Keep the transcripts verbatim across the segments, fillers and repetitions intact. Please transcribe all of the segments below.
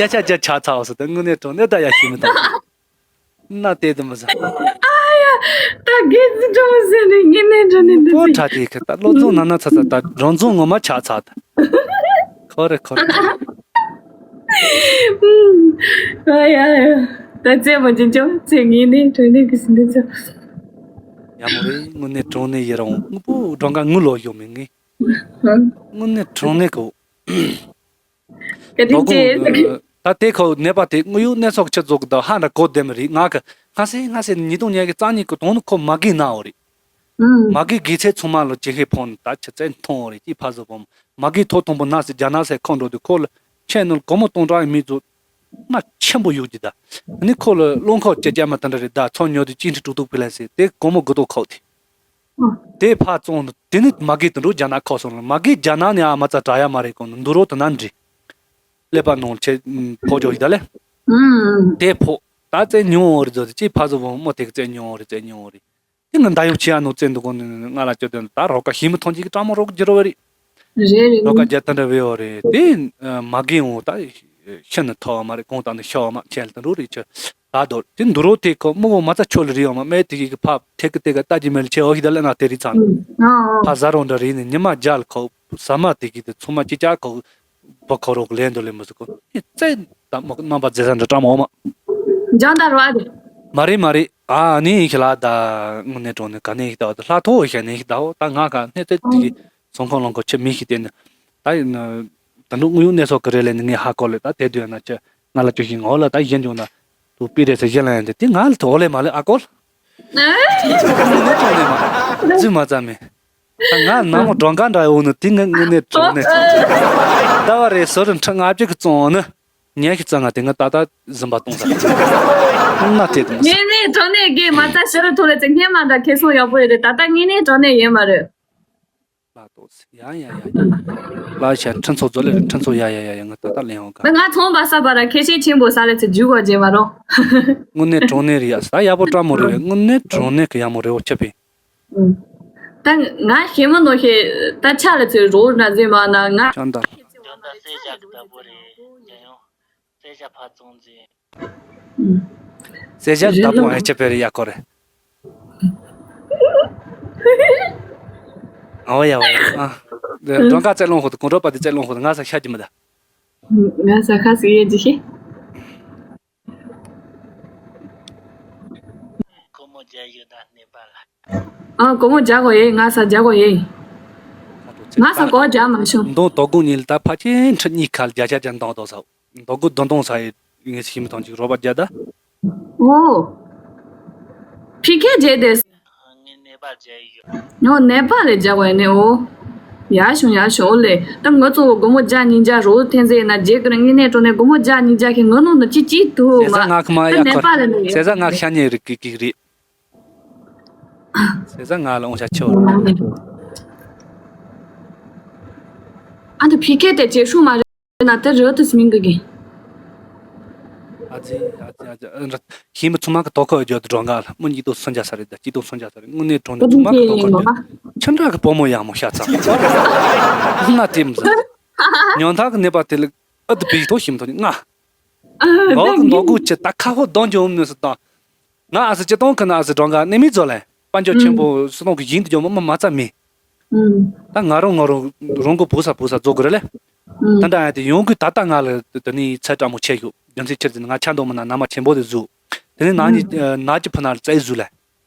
སྐད་ཆ་རྒྱ་ཆགས་ཚར་བ་སོ། ད་དངོས་གནས་དྲང་གནས་ད་ཡ་ཤེས་མི་ཐུབ། ན་དེ་དུ་མི་ཟ། ཨ་ཡ། ད་དགེ་རྩིས་སྤྲོ་མོ་ཟེར་ནས་ངེས་ནས་འགྲོ་ནས་འདུག་པོ་ཟེར། ཁྲ་དེ་ཁ་ད་བློ་བཟང་ན་ན་ཚ་ཚ་ད་རང་བཙོང་ངོ་མ་ཆགས་ཚར་ད། ཁོ་རེ་ཁོ་རེ། ཨ་ཡ་ཡ། ད་རྩེད་མོ་ཅི་ཅོ་ཚེ་ངེས་ནས་གྲོས་ནས་གི་ཟིན་འདི་ཚོ། ཡ་མོ་རེ་དངོས་གནས་དྲང་གནས་ཡིན་རུང་དངོས་པོ་སྒྲོལ་དཀར་དངུལ་ལོ་ཡོད་མེད་ངེས། དངོས་གནས་དྲང་གནས་གོ། ག་དུས་རྡོ་སྐུ་ཅེས། ད་དེ་ཁོ་ནད་པ་དེ་དངོས་ཡོད་གནས་ཚུལ་ཆེད་རྫོགས་ཀྱི་ད་ཧ་འདྲ་གོ་བདེ་མི་རིགས། ང་གི་སྔ་སེ་སྔ་སེ་ཉིས་སྟོང་ཉེར་གི་རྩ་གཉིས་ཀྱི་དོན་ནི་ཁོ་མ་གི་ན་འོ་རེད། ཨུམ། མ་གི་དགེ་ཚེ་ཚང་མ་ལ་ཅི་ཧེ་ཕོན་ད་ཆི་ཙེ་མཐོང་འོ་རེད། ཅི་ཕ་བཟོ་བོམ། མ་གི་ཐོག་དང་པོ་ན་སི་རྒྱ་ནག་སའི་ཁོ་འགྲོ་དུས་ཁོ་ལ་ཆེ་ནོར་སྒོར་མོ་སྟོང་ཕྲག་ཡི་མི་ཚོ་ང་ཆེན་པོ་ཡོད་ཀྱི་ད། ནི་ཁོ་ལ་རླུང་ཁོག་ཅེ་ཅེ་མ་དེ་འདྲ་རེད། ད་ཚོ་ཉོ་དུས་ཅི་འདྲ་དཀྲུག་དཀྲུག་པི་ལ་སེ་དེ་སྒོར་མོ་དགུ་ཐོག་ཁོག་དེ། དེ་ཕར་བཙོང་དེ་ནི་མ་གི་དུད་འགྲོ་རྒྱ་ནག་ཁོ་སོང་ལ། མ་གི་རྒྱ་ནག་ནས་ཨ་མ་ཙ་དྲ་ཡ་མ་རེད་གོང་ནས་འདུག་རོགས་དུ་ན་འདྲི། ཀླད་པ་ནང་ཆེ་ཕོ་ཅོག་ཡི་ད་ལེ། ཨུམ། དེ་ཕོ་ད་བཙན་ཉོ་འོ་རེད་ཟོ་དེ་ཅི་ཕ་བཟོ་བོ་མོ་དེ་གི་བཙན་ཉོ་འོ་རེད། བཙན་ཉོ་འོ་རེད། དེ་ང་ད་ཡོད་ཆེ་ཨ་ནོ་བཙན་འདུག་གོང་ནས་ང་ལ་ཅོ་དོན་ད་རོགས་ཀ་ཤི་མི་ཐོན་ཅིག་གི་ཀྲང་མོ་རོགས་ཀྱི་རོ་བེ་རེད། རེད་རེད། རོགས་ཀ་རྒྱ་ད་འདྲ་བེ་འོ་རེད། དེ་མ་གི་འོ་ད་ཤི་ནི་ཐོ་བ་མ་རེད། གོང་ད་ནི་ཤོ་བ་མ་ཆེན་ལ་ད་འགྲོ་རེད་ཆོ། ད་དོ་དེ་འདུག་རོགས་དེ་ཁོ་མི་གོ་མ་ཚ་ཆོ་ལ་རི་འོ་མ་མེ་དེ་གི་ཕ་ཐེ་གི་ཏེ་ག་ལྟ་ཅི་མེ་ལ་ཆེ་འོ་ཤི་ད་ལེ་ན་དེ་རི་ཚང་། ཨུམ། ཨ་ཨ། ཕ་ཟ་རོ་འདྲ་རི་ནི་ཉི་མ་རྒྱལ་ཁོ་ཟ་མ་དེ་གི་དེ་ཚོ་མ་ཅི་ཅག་ཁོ་བོ་ཁོ་རོག་ལེན་དུ་ལེན་མི་སི་ཁོ་ཨེ་ཙེ་ད་མོ་རྣམ་པ་མཛེས་ས་འདྲ་ཀྲང་མོ་མ། ཇང་ད་རོ་ཨ་དེ། མ་རེད་མ་རེད། ཨ་ནི་ཤི་ལ་ད་དངོས་གནས་དྲང་གནས་ག་ནས་ཤི་ད་ལྷ་ཐོ་ཤ་ནས་ཤི་ད་འོ་ད་ང་ག་སྣེ་ཙེ་དེ་གི་ཚོང་ཁང་ལོང་ཁོ་ཆེ་མི་ཤི་དེ་ནི་ད་ཡིན་ད་འདུག་དངོས་ཡོད་གནས་ཚོགས་གི་རེ་ལས་ནི་ངས་ཧ་གོ་ལེ། ད་དེ་དུས་ན་ཅི་ང་ལ་ཅི་ཤི་ངོ་ལ་ད་གཞན་འཇོག་ན་དུ་པི་རེ་ས་གཞན་ལ་ཡང་དེ་དེ་ང་ལ་ཐོ་ལེ་མ་ལེ་ཨ་ཀོལ་ནས་དྲང་གནས་མ་རྫུས་མ་ཙམ་མེད། ད་ང་ནང་མོ་སྒྲོན་ཀ་འདྲ་ཡོང་ནི་དེ་ངས་དངོས་གནས་དྲང་གནས་ཚོགས་ཀྱི་ཟླ་བ་རེ་སོ་རེ་ཁྲི་ལྔ་བཅུ་གི་བཙོང་ནི་ཉན་གི་རྩ་ང་དེ་ང་ད་ལྟ་གཟིམ་པ་གཏོང་ས་ན་དེ་དུ་མི་ས། དངོས་གནས་དྲང་གནས་དགེ་མ་རྩ་ཤི་རུ་ཐུག་ལ་ཚེ་སྔོན་མ་འདྲ་ཁེ་སོང་ཡག་པོ་ཡོད་རེད། ད་ལྟ་དངོས་གནས་དྲང་གནས་ཡིན་མ་རེད། ལ་ཏོག་ཡ་ཡ་ཡ་ཡ། ལ་ཤ་ཁྲིན་ཚོ་ཛོ་ལེ་ཁྲིན་ཚོ་ཡ་ཡ་ཡ་ཡ་ང་ད་ལྟ་ལེན་འོང་ག་ང་ཚོང་པ་ས་པ་ར་ཁེ་ཤེ་ཆེན་པོ་ས་ལེ་ཚེ་རྒྱུག་གོ་རྗེ་མ་རོ། དངོས་གནས་དྲང་གནས་རེད་ཡ། ས་ཡག་པོ་ཀྲ་མོ་རེད་བས། དངོས་གནས་དྲང་གནས་གི་ཡག་མོ་རེད་འོ་ཆ་པི། ད་ང་ཤེས་མ་ནོ་ཤེ་ད་ཆ་ལ་ཚེ་རོ་ན་ཟེ་མ་ན་ང་། ཅང་ད། ཅང་ད་སེ་ཞག་གི་ད་པོ་རེད་རྒྱ་ཡོང་། སེ་ཞག་ཕ་ཙོང་ཟེ། སེ་ཞག་ད་པོ་ཨེ་ཆ་པི་རེད་ཡ་ཁོ་རེད། ཨོ་ཡ་ཨོ་ཡ་ཨ། སྒྲོན་ཀ་རྩེ་ལོང་ཧོ་དུ་གོང་རོ་པ་དེ་རྩེ་ལོང་ཧོ་དུ་ང་ས་ཤ་གི་མི་ད། ང་ས་ཁ་སི་ཡེ་ཇི་ཤི། ཨ་གོ་མོ་རྒྱ་གོ་ཡེ་ང་ས་རྒྱ་གོ་ཡེ། ང་ས་གོ་རྒྱ་མ་ཤོ། མདོང་དོ་གུང་ཉིལ་ད་ཕ་ཆེན་ཁྲི་གཉིས་ཁ་རྒྱ་ཆ་ཅན་མདོང་དོ་ས། མདོ་དགུ་བདུན་སྟོང་ས་ཡི་ངས་ཤིང་མི་ཐོང་ཅིག་རོ་པ་རྒྱ་ད། ཨོ། ཕི་ཁེ་རྒྱལ་དེ། ངས་ནེ་པ་རྒྱལ་ཡོད། ཨོ་ནེ་པ་ལས་རྒྱ་བས་ནི་ཨོ། ཡ་ཤོང་ཡ་ཤོང་ལེ། ད་ང་ཚོ་སྒོར་མོ་བརྒྱ་ཉིས་བརྒྱ་རོ་འཐེན་ཟེར་ན་རྒྱལ་ཀི་ར་ངས་ནེ་ཀྲོ་ནེ་སྒོར་མོ་བརྒྱ་ཉིས་བརྒྱ་ཁེ་ང་ནོ་ན་ཅི་ཅི་ཐུ་ཟེ་ས་ང་ཁ་མ་ཡ་ནེ་པ་ལས་ནི་ཟེ་ས་ང་ཤ་ཉེ་རི་ཀི་ཀི་རི། ཟེ་ས་ང་ལ་ཨོང་ཤ་ཆེ་བ། ཨ་ད་ཕི་ཁེ་དེ་རྒྱལ་ཤོང་མ་རེད། ན་དེ་རི་ཏུ་སྨིན་གི་གི། ཨ་ཙི་ཨ་ཙི་ཨ་ཙི་ཨ་ཙི། ཤིང་མི་ཚོང་མ་གི་དོ་ཁོ་ཡོད་འགྲོ་འགའ་ལ་མི་གཉིས་དོ་སུན་ཇ་ས་རེད་ད་གཅིག་དོ་སུན་ཇ་ས་རེད། དངོས་གནས་དྲང་གནས་ཚོང་མ་གི་དོ་ཁོ་ཡོད། ཁྱེད་འདྲ་གི་བུ་མོ་ཡག་མོ་ཤ་ཚ། ང་དེ་མི་ཟ། ཉོན་ཐག་གི་ནད་པ་དེ་ལ་ཨ་ཏི་པི་ཐོ་ཤིང་མི་ཐོ་ནི་ང་། ང་གི་མདོ་གུ་ཆེ་ད་ཁ་ཧོ་གདོང་གི་འོམ་ནས་སུ་དང་། ང་ཨ་སི་ཅི་སྟོང་ཁ་ན་ཨ་སི་གྲོང་ག་ནི་མི་ཛོ་ལེ། དཔལ་འབྱོར་ཆེན་པོ་སུ་སྟོང་གི་ཡིན་དུ་ཡོང་མ་མ་ཙ་མི། ད་ང་རང་ང་རང་རང་གི་བུ་ས་བུ་ས་རྫོགས་དགོས་རེད་ལེ། ད་འདྲ་ཡ་དེ་ཡོང་གི་ད་ལྟ་ང་ལ་དེ་ནི་ཚད་དྲག་མོ་ཆེ་ཤོས་རྒྱུ་མཚན་ཆེར་ཟིན་ང་ཆ་མདོག་མི་ན་ན་མ་ཆེན་པོ་དེ་བཟོས། དེ་ནི་ནག་ཉི་ནག་གི་ཕུ་ན་ལ་བཙལ་བཟོས་ལེ།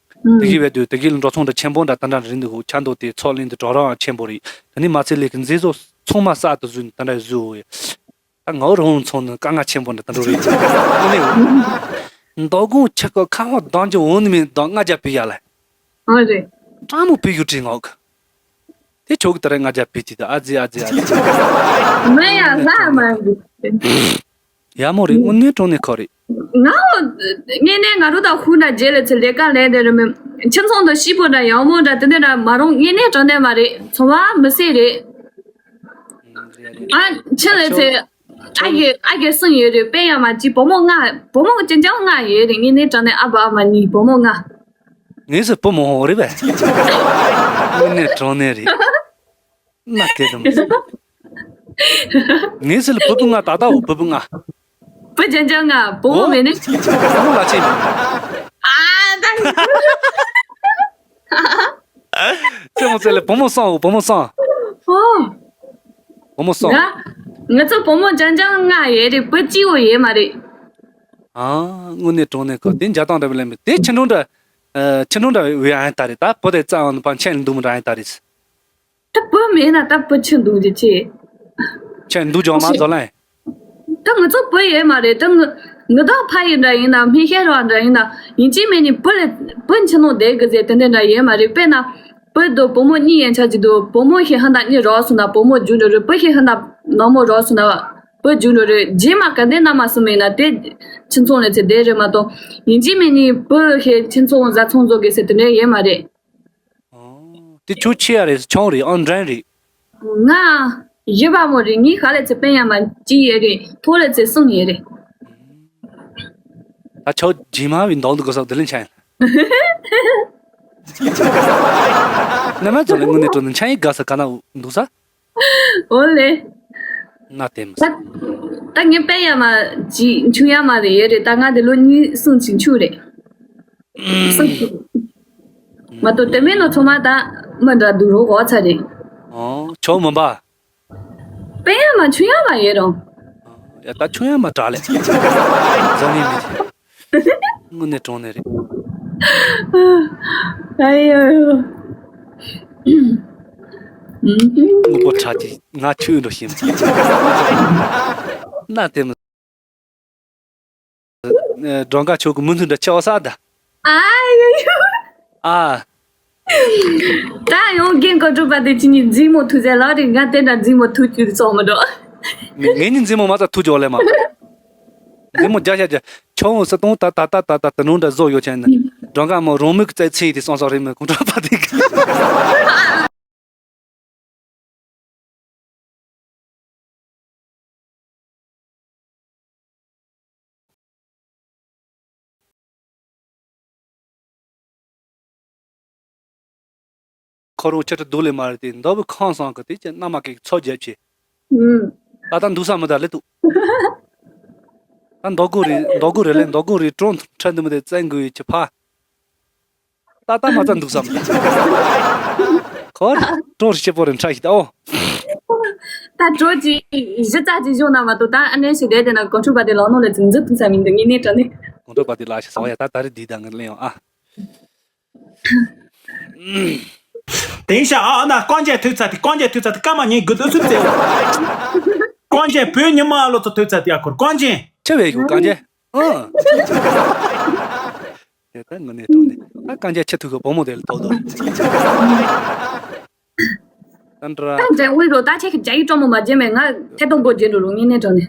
དེ་གི་བས་དུས་དེ་གི་ལ་འགྲོ་ཚོང་འདྲ་ཆེན་པོ་འདྲ་ད་འདྲ་རིན་དུ་ཆ་མདོག་དེ་ཚོགས་གླིང་དུ་གྲོགས་རང་ཆེན་པོ་རེད། དེ་ནི་མ་ཚད་ལས་ཀྱི་མཛེས་བཟོ་ཚང་མ་གསར་དུ་བཟོས་ནས་ད་འདྲ་བཟོས། ད་ངའོ་རང་ཚོང་ནི་དཀའ་ངལ་ཆེན་པོ་འདྲ་ད་འགྲོ་རེད། ཨ་ནི། མདོ་དགོང་ཆེ་ཀོ་ཁ་བ་གདང་གི་འོང་ནི་མིན་གདང་ལྔ་བརྒྱ་པི་ཡ་ལ། ཨ་རེད། ཀྲང་མོ་པི་ཡུ་ཀྲི་ངོག་དེ་ཆོག་གི་ད་རེ་ལྔ་བརྒྱ་པི་ཅི་ད་ཨ་ཙི་ཨ་ཙི་ཨ་ཙི། མེ་ཡ་ལ་མ་འདུག་ཡ་མོ་རེད། དངོས་གནས་དྲང་གནས་ཁོ་རེད། ང་ངས་ནས་ང་རུ་དང་ཧུ་འདྲ་རྗེས་ལ་ཚེ་ལས་ཀ་ལས་དེ་རུ་མི་ཁྱིམ་ཚང་དང་སྐྱིད་པོ་འདྲ་ཡག་མོ་འདྲ་དེ་འདྲ་འདྲ་མ་རུང་ངས་ནས་དྲང་གནས་མ་རེད། ཚོང་བ་མི་སྲིད་རེད། ཨ་ཁྱི་ལ་ཚེ། ཨ་གི་ཨ་གི་སུན་ཡོད་རེད། དཔེ་ཡ་མ་ཅི་བུ་མོ་ལྔ་བུ་མོ་ཅི་ཅང་ལྔ་ཡོད་རེད། ངས་ནས་དྲང་ནས་ཨ་བ་ཨ་མ་གཉིས་བུ་མོ་ལྔ། ངས་སུ་བུ་མོ་ཧོ་རེད་པས། དངོས་གནས་དྲང་གནས་རེད། ན་སྐད་དུ་མི་ཟེར། ངས་སུ་ལ་བུ་བུ་ལྔ་ད་ལྟ་བུ་བུ་ལྔ། བུ་རྐྱང་རྐྱང་ང་བུ་མོ་ཨོ། མེད་ནི། བུ་མོ་ལ་ཆེ་མི། ཨ་ད། ཙེ་མོ་ཙེ་ལེ་བུ་མོ་སང་བུ་མོ་སང་། ཨོ། བུ་མོ་སང་། ང་ང་ཚོ་བུ་མོ་རྐྱང་རྐྱང་ལྔ་ཡོད་རེད། བུ་གཅིག་པོ་ཡོད་མ་རེད། ཨ་དངོས་གནས་དྲང་གནས་ཁོ་དེ་འཇའ་སྟངས་འདྲ་བ་ལེན་པས་དེ་ཁྱི་འབྲོང་འདྲ། ཨ་ཁྱི་འབྲོང་འདྲ་བའི་ཨ་ཡན་ད་རེད། ད་བུ་དེ་རྩ་བ་ནས་ཕར་མཆན་འདུག་མི་འདྲ་ཨ་ཡན་ད་རེད། ད་བུ་མེད་ན་ད་བུ་ཆི་འདུག་ཅི་ཆེ། ཁྱེད་འདུག་ཅོག་མ་ཟོ་ལན། ད་ང་ཚོ་བུ་ཡོད་མ་རེད། ད་ང་ང་དང་ཕ་ཡི་འདྲ་ཡིན་ན་མི་ཤེས་རོགས་འདྲ་ཡིན་ན་ཡིན་གཅིག་མིན་གཉིས་བུ་ལ་བུ་ཆི་ནོ་བསྡད་དགོས་ཟེར་དེ་འདྲ་འདྲ་ཡོད་མ་རེད། དཔེར་ན་བུ་དང་བུ་མོ་གཉིས་ཡན་ཆད་ཅིག་འདུག་བུ་མོ་ཞིག་ཧ་ད་གཉིས་རོགས་སོང་ན་བུ་མོ་རྒྱུག་འགྲོ་རེད། བུ་ཞིག་ཧ་ད་ནག་མོ་རོགས་སོང་ན་བུ་རྒྱུག་འགྲོ་རེད། རྗེས་མ་ག་འདྲ་ན་མ་སོང་མིན་ན་དེ་ཁྱིམ་ཚང་ལ་ཚེ་བསྡད་རེད་མ་གཏོགས་ཡིན་གཅིག་མིན་གཉིས་བུ་ཞིག་ཁྱིམ་ཚང་བཟའ་ཚང་བཟོ་དགོས་ཟེར་དེ་འདྲ་ཡོད་མ་རེད། ཨོ། དེ་ཁྱོད་ཆེ་ཡ་རེད། ཆུང་རེད། ཨང་འདྲན་རེད། ང་བཞི་པ་མོ་རེད། ངའི་ཁ་ལ་ཚེ་དཔོན་ཡ་མ་གཅིག་ཡོད་རེད། ཐོག་ལ་ཚེ་གསུམ་ཡོད་རེད། ད་ཆོག་རྗེས་མ་བའི་མདོག་འདུག་གོ་སོགས་དེ་ལས་ཆ་ཡིན། ནམ་ཚོ་ལས་དངོས་གནས་དྲོ་ནས་ཆ་ཡིན་དགའ་ས་ག་ན་འདུག་ས། འོ་ལེ། ང་དེ་མི་ས། ད་ད་ངའི་དཔོན་ཡ་མ་གཅིག་ཆུང་ཡ་མ་རེད་ཡོད་རེད། ད་ང་དེ་ལོ་གཉིས་གསུམ་ཅིག་ཆུང་རེད། སུ། མ་གཏོགས་དེ་མིན་ནོ་ཚང་མ་ད་མི་འདྲ་འདུག་རོགས་གོ་ཚ་རེད། ཨོ། ཆོག་མིན་པ། དཔེ་ཡ་མ་ཆུང་ཡ་མ་ཡོད་རུང་། ཡ་ད་ཆུང་ཡ་མ་དྲག་ལེ། ཟ་ནི་མི་རེད། དངོས་གནས་དྲང་གནས་རེད། ཨ་ཡོ་ཡོ། དངོས་པོ་ཁྲག་གི་ང་ཆུ་འགྲོ་ཤེས་མ། ན་དེ་མི། སྒྲོན་ཁ་ཆོག་གི་མུ་མཐུད་འདྲ་ཆེ་བ་ས་ད། ཨ་ཡོ་ཡོ། ཨ། ད་ཡང་རྒན་གོ་གྲུབ་པ་དེ་ཅི་ནི་འཛིང་མོ་ཐུག་ཟེར་ལ་རེད། ང་དེ་འདྲ་འཛིང་མོ་ཐུག་རྒྱུ་ཙོག་མི་འགྲོ། ངས་ནི་འཛིང་མོ་མ་ཚ་ཐུག་རྒྱུ་ལས་མ། འཛིང་མོ་རྒྱ་ཤ་རྒྱ། ཁྱོད་སུ་གཏོང་ད་ད་ད་ད་ད་ད་ནོ་འདྲ་བཟོ་ཡོད་ཆེན་ནི། སྒྲོན་ཁ་མོ་རང་མིག་རྩེ་ཚེ་དེ་སོང་སོང་རེད་མི་གོ་གྲུབ་པ་དེ། ཁོ་རང་ཆེ་ཁྲི་སྡུག་ལས་མ་རེད་དེ་མདོ་བུ་ཁང་བཟང་གི་དེ་ཅི་མནའ་མ་གི་ཚོ་རྒྱབ་ཆེ། ཨུམ། ད་ལྟ་འདུག་ས་མི་ད་ལེ་ཏུ། ད་མདོ་དགོང་རེད་མདོ་དགོང་རེད་ལེ་མདོ་དགོང་རེད་ཀྲོང་ཁྲ་འདི་མི་དེ་བཙན་དགོས་ཡོད་ཆེ་ཕ། ད་ལྟ་མ་ཚ་འདུག་བསམ། ཁོ་ཀྲོར་སྐྱིད་པོ་རེ་འཕྲ་ཞིག་ད་ཨོ། ད་ཀྲོར་གྱི་གཞི་རྩ་གཅིག་བཞུགས་ན་མ་གཏོགས་ད་ཨ་ནེ་ཞིག་བསྡད་དེ་ན་གོང་ཁྲོ་པ་དེ་ལག་ནང་ལ་ཙིང་འཛུལ་ཐུབ་ས་མི་འདུག་ངས་ནས་དྲ་ནས། གོང་ཁྲོ་པ་དེ་ལག་ཞིག་ཟ་བ་ཡ་ད་ད་རེ་འདི་ད་ངས་ལེན་ཡོང་ཨ། དེང་ཤ་ཨ་ཨ་ན་རྐང་རྗེས་ཐུག་ཚ་དེ་རྐང་རྗེས་ཐུག་ཚ་དེ་སྐར་མ་ཉིན་དགུ་ལོ་ཚུད་ཚེ། རྐང་རྗེས་བོད་ཉི་མ་ཨ་ལོ་ཚོ་ཐུག་ཚ་དེ་ཨ་ཁོར་རྐང་རྗེས། ཆེ་བའི་ཞུ་རྐང་རྗེས། ཨ། དེ་ལྟར་ངུ་ནས་གྲོངས་ནས་ད་རྐང་རྗེས་ཆེ་ཐུག་གི་བུ་མོ་དེ་ལ་ཐོག་ཐོག་རེད། ད་འདྲ། ད་འདྲ་དབུས་ལོ་ད་ཁྱེད་ཀྱི་རྒྱ་ཡིག་སྤྲོ་མོ་མ་བརྗེད་མེད་ང་ཐད་གཏོང་སྒོ་བརྗེད་འགྲོ་རུང་ངེས་གནས་དྲང་ནས།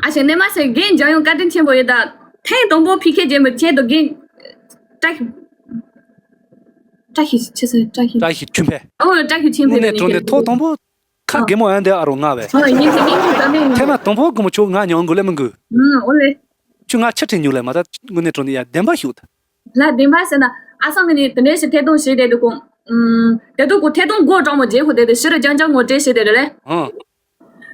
ཨ་ཞེ་ནས་མ་ཟེར་རྒན་འཇམ་དབྱངས་བཀའ་དྲིན་ཆེན་པོ་ཡོད་ད། ཐེངས་དང་པོ་ཕི་ཁེ་རྗེས་མི་ཁྱེད་དང་རྒན། བཀྲ་ཤིས། བཀྲ་ཤིས་ཆེ་ས་བཀྲ་ཤིས། བཀྲ་ཤིས་ཆོས་འཕེལ། ཨོ་བཀྲ་ཤིས་ཆེན་འཕེལ་དངོས་གནས་དྲང་གནས་ཐོག་དང་པོ། ཁ་གེ་མོ་ཨ་འདི་ཨ་རོ་ང་བས། ཨ་ཡིན་གྱི་ཡིན་གྱི་ད་ནི་ཐེ་མ་དང་པོ་གོ་མོ་ཆོ་ང་ཉོ་དགོས་ལེ་མི་དགོས། ཨུམ་ཨོ་ལེ། ཁྱོད་ང་ཆི་ཁྲིད་ཉོ་ལེ་མ་ད་དངོས་གནས་དྲང་ནས་ཡ་བདེན་པ་ཞུ་ད། ལ་བདེན་པ་ཟེར་ན་ཨ་སང་གི་ནི་དེ་འདྲའི་ཞིག་ཐད་གཏོང་བྱེད་བསྡད་འདུག་གོ། ཨུམ་དེ་དུས་གོ་ཐད་གཏོང་སྒོ་གྲང་མོ་རྗེས་ཁོ་བསྡད་དེ་ཕྱི་རུ་རྐྱང་རྐྱང་ངོ་སྤྲད་བྱེད་བསྡད་རེད་ལེ། ཨང་།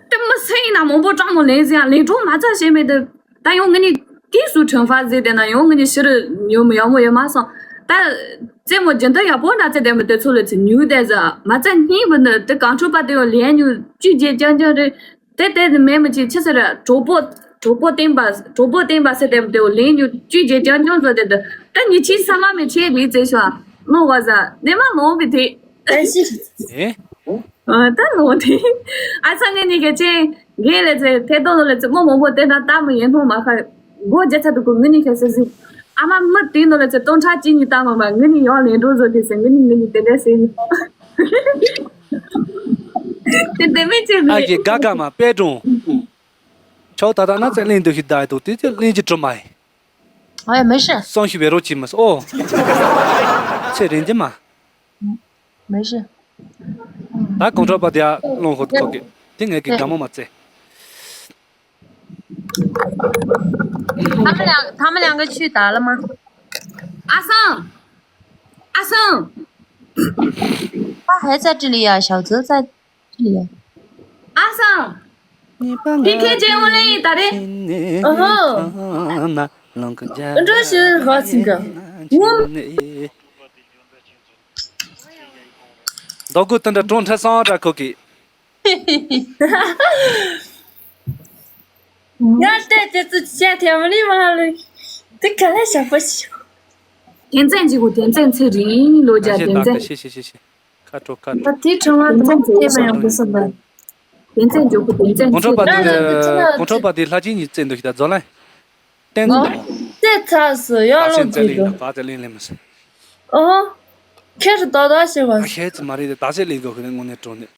དེ་མི་སེ་ཡིན་ན་མང་པོ་གྲང་མོ་ལེན་ཟེར་ཡང་ལེན་གྲོང་མ་ཚ་བྱེད་མེད་དེ། ད་ཡང་ངི་ནི་དུས་སུ་ཁྲོན་ཧྥ་ཟེར་དེ་ན་ཡང་ངི་ནི་ཕྱི་རུ་ཡོང་མི་ཡོང་མི་ཡོད་མ་སོང་། ད་རྩེད་མོ་རྒྱུན་དུ་ཡག་པོ་འདྲ་རྩེད་དེ་མི་དེ་ཚོ་ལ་ཚེ་ཉུག་བསྡད་ཟ་མ་ཚ་སྙིང་བུ་ནི་དེ་གང་འཕྲོད་པ་དེ་ཡང་ལེན་ཉུག་བཅུད་རྒྱས་རྐྱང་རྐྱང་རེད། དེ་དེ་དེ་མེད་མི་ཅིག་ཆི་ཟེར་གྲོགས་པོ་གྲོགས་པོ་བསྟན་པ་གྲོགས་པོ་བསྟན་པ་ཟེར་དེ་མི་དེ་ཡང་ལེན་ཉུག་བཅུད་རྒྱས་རྐྱང་རྐྱང་བཟོ་དེ་དེ་ད་ཉི་ཆི་ས་མ་མི་ཆེ་ལི་རྩེ་ཤོག་ནོ་བ་ཟ་ནེ་མ་ལོང་བི་དེ། ཨེ། ཨ་ད་ལོ་དེ། ཨ་ཚ་ངེད་གཉིས་ཀྱི་ཅན་རྒན་ལས་ཚེ་ཐད་གཏོང་ལོ་ལས་ཚེ་མོ་མང་པོ་བསྟན་ན་ལྟ་མི་ཡན་མཐོང་མ་ཁ། སྒོ་རྒྱ་ཚ་དུ་གུ་ངེད་གཉིས་ཀྱི་སེ་སི། ཨ་མ་མི་དེ་ནོ་ལས་ཚེ་སྟོང་ཕྲག་གཅིག་གཉིས་ལྟ་མ་མ་ངེད་གཉིས་ཡང་ལེན་འགྲོ་བཟོ་དེ་སེ་ངེད་གཉིས་ངེད་གཉིས་དེ་འདྲ་སེ། དེ་དེ་མིན་ཅི་ཨ་མེད། ཀྱེ་དགའ་དགའ་མ་དཔལ་སྒྲོན། ཆོག་ད་ལྟ་ན་ཚེ་གླེང་འདུག་ཤི་ད་དུ་དེ་ཚེ་གླེང་གྱི་གྲུབ་མ་ཡིན། ཨ་ཡ་མི་ཤི། སང་ཞི་བེ་རོ་ཅི་མ་སོ། ཚེ་རིང་གྱི་མ། 没事。ད་གོང་ཁྲོ་པ་དེ་ཨ་ལོང་ཧོ་ཁོ་གི་དེ་ངས་ཀྱི་དགའ་མོ་མ་བཙལ། 他们两，他们两个去打了吗？阿桑，阿桑，他还在这里呀，小泽在这里呀。阿桑， ཁྱེད་ཁྱེད་ཅེས་འོང་ལེ་ཡིན་ད་རེད། ཨོ་ཧོ། འགྲོ་ཞིག་ཧོ་ཚིག་ག་ངུ། རྡོ་སྐུ་དེ་འདྲ་གྲོང་ཁྲ་སང་ར་ཁོ་གི། ང་ལྟས་དེ་ཚོ་བཤད་ཐེངས་མ་ནི་མ་ལ། དེ་ག་ལས་ཞག་པ་ཞིག་དེ་ཚན་གཅིག་གོ་དེ་ཚན་ཚེ་རིང་ལོ་རྒྱ་ཤེས་དེ་ད་ཚན། ཤེས་ཤེས་ཤེས་ཤེས། ཁ་དྲོ་ཁ་ད་དྲོ། དེ་ཁྲང་བ་དེ་ཚན་ཚེ་ཕེབས་པ་ཡང་དེ་སོ་པ། དེ་ཚན་འཇོག་གོ་དེ་ཚན་གོང་ཚེ་ཁྲོ་པ་དེ་གོང་ཁྲོ་པ་དེ་ལྷ་ཆེན་གྱི་བཙན་དུ་ཤི་ད་རྫོ་ལན། བསྟན་འཛིན་དང་། བཙན་ཚ་སུ་ཡོད་ད་ལོ་ཤེས་བཙན་གྱི་ལིང་དང་ག་བཙན་ལིང་ལེ་མི་སྲིད། ཨོ། ཁེར་ཏོ་ཏོ་ཞེས་པ། ཁྱེད་ཚོ་མ་རེད་དེ་ད་ཤེས་ལིང་གོ་ཁི་ནས་དངོས་གནས་དྲོ་ནས།